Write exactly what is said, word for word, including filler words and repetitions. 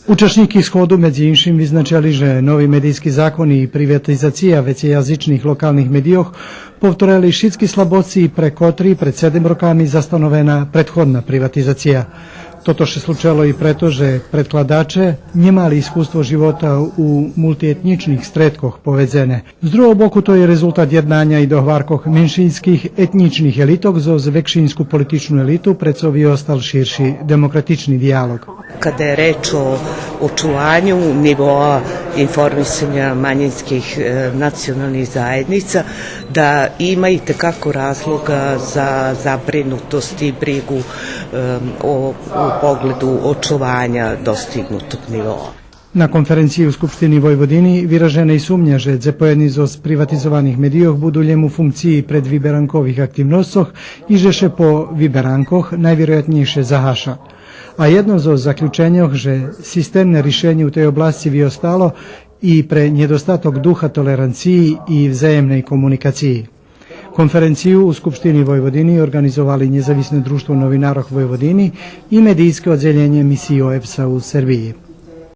Учашнїки сходу, медзи иншим, визначели же нови медийски закони и приватизация вецеязичних локалних медийох повторели шицки слабосци пре котри пред седем роками застановена предходна приватизация. Тото ше случело и прето же предкладаче нє мали искуство живота у мултиетнїчних стредкох, поведзене. З другого боку, то є резултат єднаня и догваркох меншинских етнїчних елитох зоз векшинску политичну елиту, прецо виостал ширши демократични диялог. Kada je reč o očuvanju nivoa informisanja manjinskih, e, nacionalnih zajednica, da ima itekako razloga za zabrinutost i brigu, e, o, u pogledu očuvanja dostignutog nivoa. На конференциї у Скупштини Войводини виражена и сумня же дзепоєдни зоз приватизованих медийох буду лєм у функциї предвиберанкових активносцох и же ше по виберанкох найвироятнєйше загаша. А єдно зоз заключеньох же системне ришенє у тей обласци виостало и пре нєдостаток духа толеранциї и взаємней комуникациї. Конференцию у Скупштини Войводини орґанизовали Нєзависне дружтво новинарох Войводини и медийске оддзелєнє Мисиї ОЕБС-а у Сербиї.